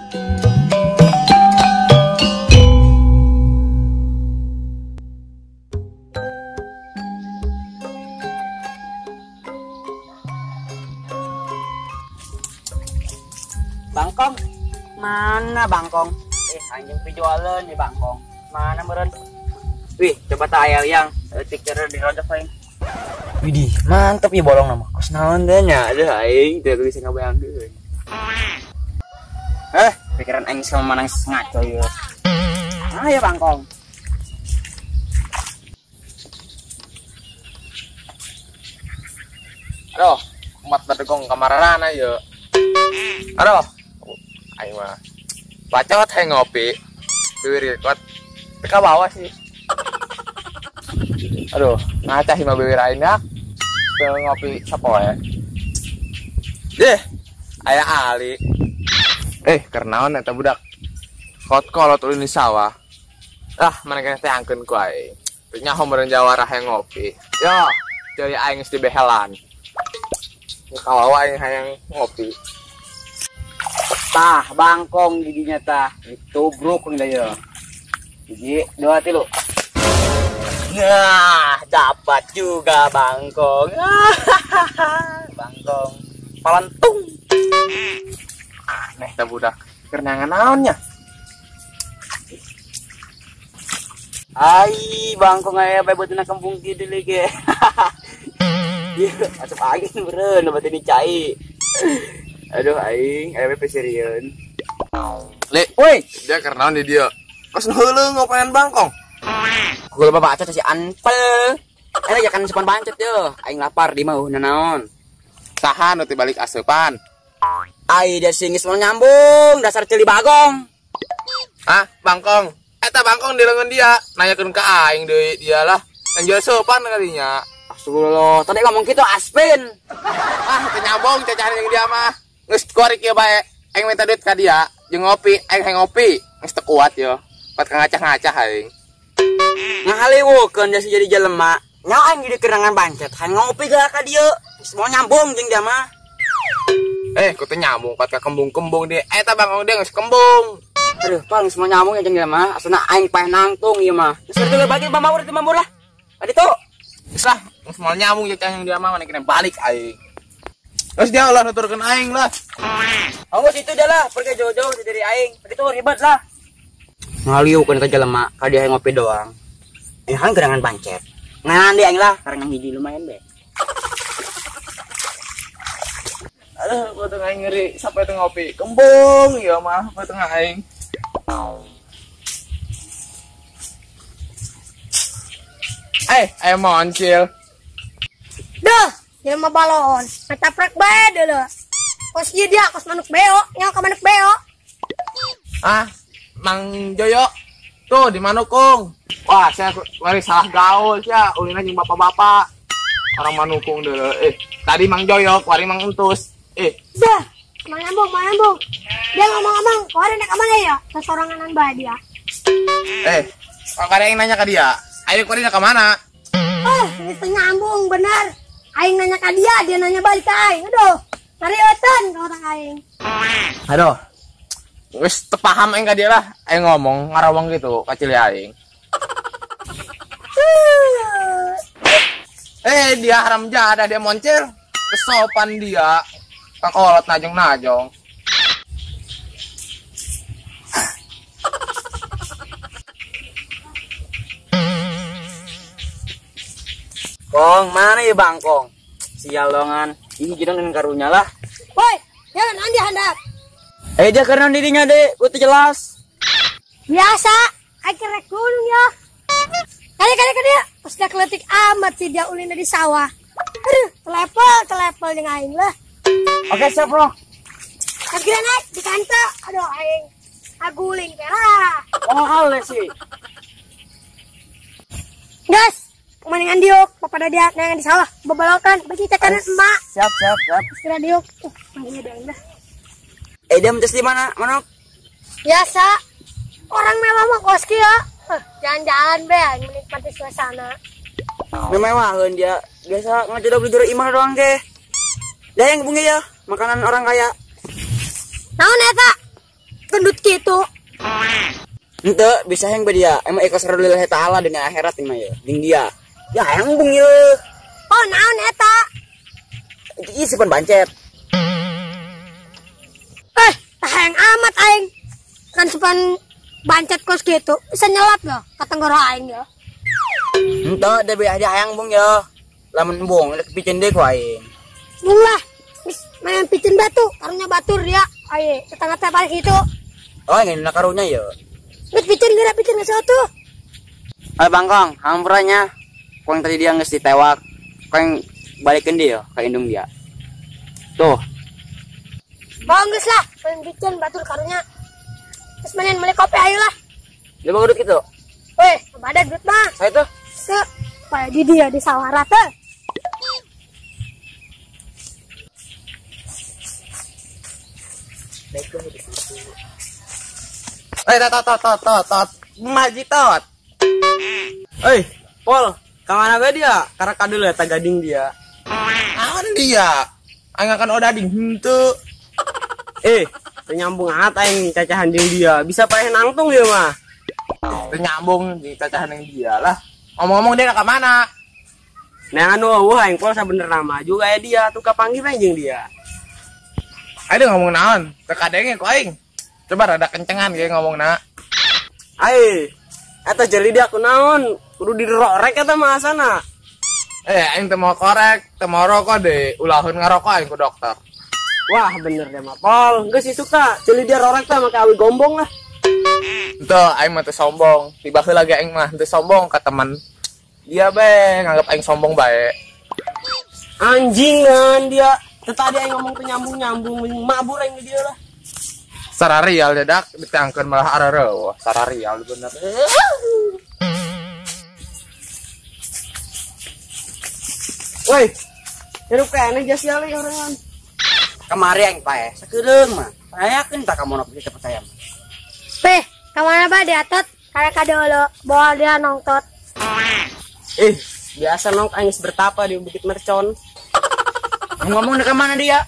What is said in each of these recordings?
Bangkong, mana Bangkong? Anjing pijualan nih Bangkong. Mana meren? Wih, coba tak ayal yang tikir di rojok aing. Widih, mantep ya bolong nama. Kos naon teh nya? Aduh aing teu bisa ngabayangkeun. Pikiran aing sama manang ngaco ieu. Ah ya Bangkong. Aduh, umat badegong kamarana ieu. Aduh, aing mah bacot hayang ngopi. Biwir kuat teka bawah sih. Aduh, ngacah mah biwir aing dak. Teu ngopi sapoe. Deh, aya Ali. Kernaon eta budak? Kot-kolot ulin di sawah. Ah, mana kena teh angkeun ku aing. Teu nyaho meureun jawara hayang ngopi. Yo, jadi aing geus dibehelan. Kawawa aing hayang ngopi. Tah, Bangkong giginya tah. Ditubruk nih ya. Gigi 2 3. Nah, dapat juga Bangkong. Bangkong palentung. Aneh tah budak. Kerenangan naonnya? Ai, Bangkong aya bae beuteuna kembung kieu deui ge. Ieu asup angin beureun beuteuna ini cai. Aduh aing, aya we pesirieun. Le, woi, dia kerenaon di dia. Kos heuleung ngopenan Bangkong. Gua baca si anpel. Ya kan sepan bancet yo. Aing lapar di mah naon. Saha nu teh balik aseupan? Ai dia singis mau nyambung, dasar celi bagong. Ah, Bangkong. Eta Bangkong di leungeun dia, nanyakeun ka aing deui dia lah. Anjir sopan kalinya. Astagfirullah, tadi ngomong gitu aspin. Ah, teu nyambung cacahan jeung dia mah. Geus korik ieu bae. Aing minta duit ka dia, jeung ngopi, aing hayang ngopi. Geus teu kuat yo. Pat ngacah-ngacah aing. Ngahaliwukeun dia jadi jelema. Nyawa aing jadi kerengan bancet, hayang ngopi geura ka dieu. Geus mau nyambung jeung dia mah. Ku teu nyambung pat ka kembung-kembung dia. Eta Bangkong dia geus kembung. Aduh, pang geus mau nyambung jeung dia mah. Asana aing paeh nangtung ieu mah. Geus teu bagi pamawur teu mamur lah. Tadi tuh. Geus lah, geus mau nyambung jeung dia mah mana kena balik aing. Terus dia lah nuturkeun aing lah. Awas itu dia lah, pergi jauh-jauh dari aing. Tadi tuh ribet lah. Ngaliukeun ka jelema, ka dia ngopi doang. Kan gerangan bancet. Ngan di aing lah, karena hiji lumayan be. Aduh, gua tengah ngeri sampai tengah ngopi. Kembung ya mah, gua tengah aing. Ayo moncil. Duh, jelema balon. Ngetaprek bae deuleu. Kos ieu dia, kos manuk beo, nyawa ka manuk beo. Ah, Mang Joyo. Tuh di Manukung. Wah, saya mari salah gaul sia, ulina jeung bapak-bapak. Orang Manukung deuleu. Tadi Mang Joyo, kuari Mang Entus. Dah, mau nyambung. Dia ngomong-ngomong, kuari naik ka mana ya? Sesoranganan bae dia. Kok ada yang nanya ke dia? Ayo kuari naik ka mana? Ini nyambung bener. Aing nanya ke dia, dia nanya balik ke aing. Aduh, ngarieuteun ka orang aing. Aduh. Wis teu paham aing ka dia lah. Aing ngomong ngarawang gitu ka cili aing. Dia haram jadah, dia moncil. Kesopan dia. Kakolot najong-najong. Kong, mana ya Bangkong? Sial dongan. Ih, jidang dengan karunya lah. Woi, jangan andi handap. Dia karena dirinya dek, gua tuh jelas. Biasa, akhirnya gunung ya. Kali dia, pas dia keletik amat sih dia ulin di sawah. Aduh, telepel dengan aing lah. Oke, siap bro. Akhirnya naik di kantor, aduh aing, aguling lah. Oh, ale sih. Gas, mendingan diuk, pada dia nangan di sawah, bebalokan, bagi tekanan emak. Siap. Kira diuk, manggilnya dia lah. Dia mences di mana, Manok? Biasa, orang mewah mah koski ya. Jalan-jalan be, menikmati suasana. Memewahan dia, biasa ngajodoh beli jero imah doang ke. Dah yang bunga ya, makanan orang kaya. Naon eta? Gendut Henteu bisa hayang bae dia. Emang ikhlas lillahi taala dunia akhirat mah ya. Jeung dia. Ya hayang bung ye. Oh naon eta? Ih simpen bancet. Hayang amat aing. Kan simpen bancet kos gitu. Bisa nyelap ya ka tenggoro aing ya. Henteu da dia hayang bung ya. Lamun bung rek picen deui ku aing. Bung lah. Geus main picen batu, karunya batur dia. Aye, tetangga teh balik itu. Oh, ngene karunya ya. Geus picen geura picen geus atuh. Ayo Bangkong, hampuranya. Kong tadi dia geus ditewak. Kong balikeun deui ya ka indung dia. Tuh. Bang geus lah, main picen batur karunya. Terus main beli kopi ayo lah. Dia bawa duit gitu. Weh, ada duit mah. Saya tuh. Se, kayak di dia di sawah rata. Tot tot tot tot tot. Maji tot. Pol, kamana bae dia? Karek kadul eta gading dia. Naon dia? Aing akan odading henteu. Teu nyambung amat aing cacahan jeung dia. Bisa paeh nangtung dia mah. Teu nyambung jeung cacahan jeung dia lah. Ngomong-ngomong dia ka mana? Nah anu eueuh aing Pol sabenerna mah juga aya dia tuh kapanggih bae jeung dia. Aing ngomong naon? Teu kadenge ku aing. Coba rada kencengan ge ngomongna. Ai, eta jeli dia ku naon? Kudu dirorek eta mah asana. Aing teu mau korek, teu mau rokok deh. Ulahun ngarokok aing ku dokter. Wah, bener deh mah Pol. Geus sih suka, jeli dia rorek teh make awi gombong lah. Henteu, aing mah teu sombong. Tiba heula ge aing mah teu sombong ka teman. Dia bae nganggep aing sombong bae. Anjing kan dia. Teu tadi aing ngomong teu nyambung-nyambung, mabur aing dia lah. Sararial dadak ditangkeun malah arareuh. Sararial bener. Woi, hirup kene jas sia orangan. Kamari aing paeh, sakeureung mah. Ayakeun tak kamu bisa percaya. Peh, kamana bae diatot? Karek kadeuleuk, bawa dia nongtot. Biasa nong aing geus bertapa di Bukit Mercon. Ngomong ke mana dia?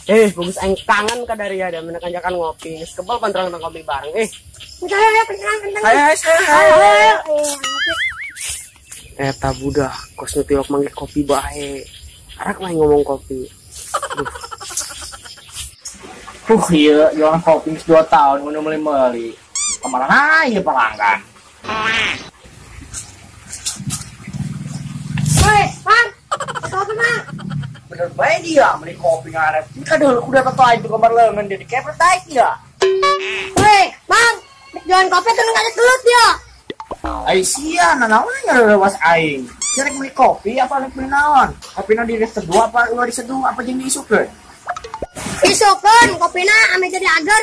Bagus aing kangen ka dari ada menekanjakan ngopi. Geus kebal pantrang kopi bareng. Ayo kentang. Ayo ayo. Eta budak kos nu tilok manggih kopi bae. Arak mah ngomong kopi. Ieu jualan kopi geus 2 tahun mun meuli-meuli. Kemana ieu pelanggan? Woi, Bang. Kopi mah. Bener bae dia beli kopi ngarep. Ini kadeul kudu eta aing tuh gambar leungeun dia dikepret aing dia. Woi, Bang. Jualan kopi tuh enggak ada gelut dia. Ai sia nanaon ngarewas aing. Sia rek meuli kopi apa rek meuli naon? Kopina diseduh apa ulah diseduh apa jeung diisukeun? Isukeun kopina ame jadi agar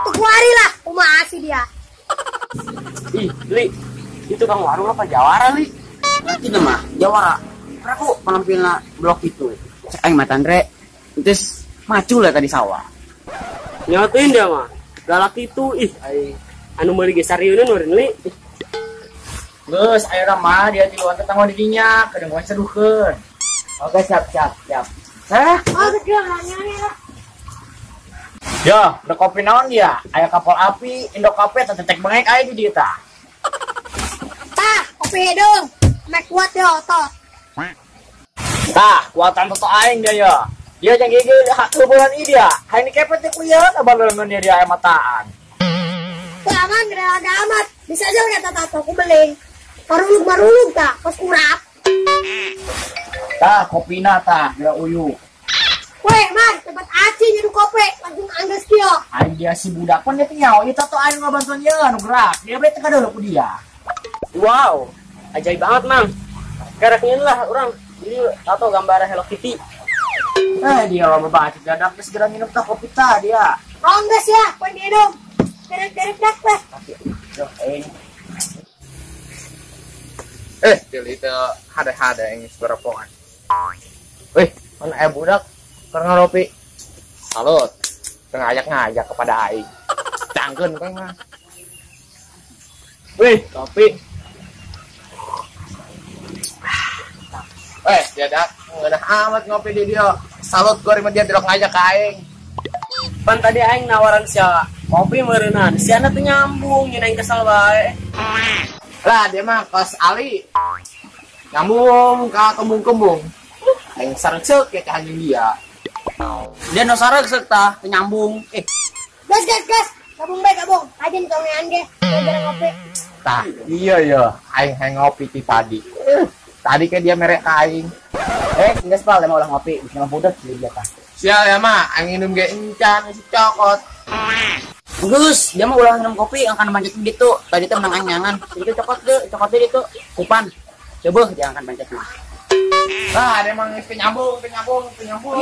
tuh kuari lah kumaha sih dia. Ih, Li. Itu kang warung apa jawara, Li? Itu mah jawara. Aku penampilna blok itu. Cek aing mah tandre. Terus maju lah tadi sawah. Nyotuin dia mah. Galak itu ih aing. Anu meuli ge sarieuneun meureun, Li. Geus ayeuna mah dia tiluan teh tanggung didinya, kadang seduhkeun. Oke, siap siap siap. Oh, gede lah. Ya, udah kopi naon dia? Aya kapal api, Indo Kafe, tetek bengek aya di dieu tah. Tah, kopi hidung. Mek kuat ya otot. Tah, kuatan toto aing dia ya. Dia jeung gigi hak hubungan ieu dia. Hayang dikepet teh ku ieu, abang leungeun dia dia aya mataan. Aman, gede amat. Bisa aja kata tato aku beli. Maruluk-maruluk tah, kos urap. Tah, kopina tah, geura uyuh. Weh, man, tempat aci nyeduh kopi, langsung angges kieu. Aing dia si budak pun dia teh nyaho, ieu tato aing ngabantuan ieu anu gerak. Dia beli teh kadeuleuh ku dia. Wow, ajaib banget, Mang. Karek nyeun lah urang. Jadi tato gambar Hello Kitty. Dia lama banget dadak geus segera minum tah kopi tah dia. Angges ya, poin hidung. Derek-derek dak teh. Jadi itu hade-hade yang seberapa. Wih, mana budak keur ngopi. Salut. Teu ngajak-ngajak kepada aing. Cangkeun kowe mah. Wih, kopi. Dia dak ngeunah amat ngopi di dia. Salut gua rima dia tidak ngajak ka aing. Pan tadi aing nawaran sia Kopi meureunnan, siana teu nyambung, nyeun aing kesel bae. Lah dia mah kos Ali. Nyambung ka kembung-kembung. Aing sareuk ya ka anjing dia. Dia no sareng seuk tah, teu nyambung. Gas gas gas. Gabung bae gabung. Aja tongean ge. Gara ngopi. Tah, iya ya, aing hayang ngopi ti tadi. Tadi ke dia merek ka aing. Geus pal, dia mah ulah ngopi, bisa mah budak di dia tah. Sial ya mah, aing minum ge encan si cokot. Geus, dia mah ulah minum kopi angkan pancet gitu. Tadi teh menang anyangan. Jadi cokot deh, cokot deh itu kupan. Coba dia angkan pancet mah. Lah, dia emang nyambung, nyambung, nyambung.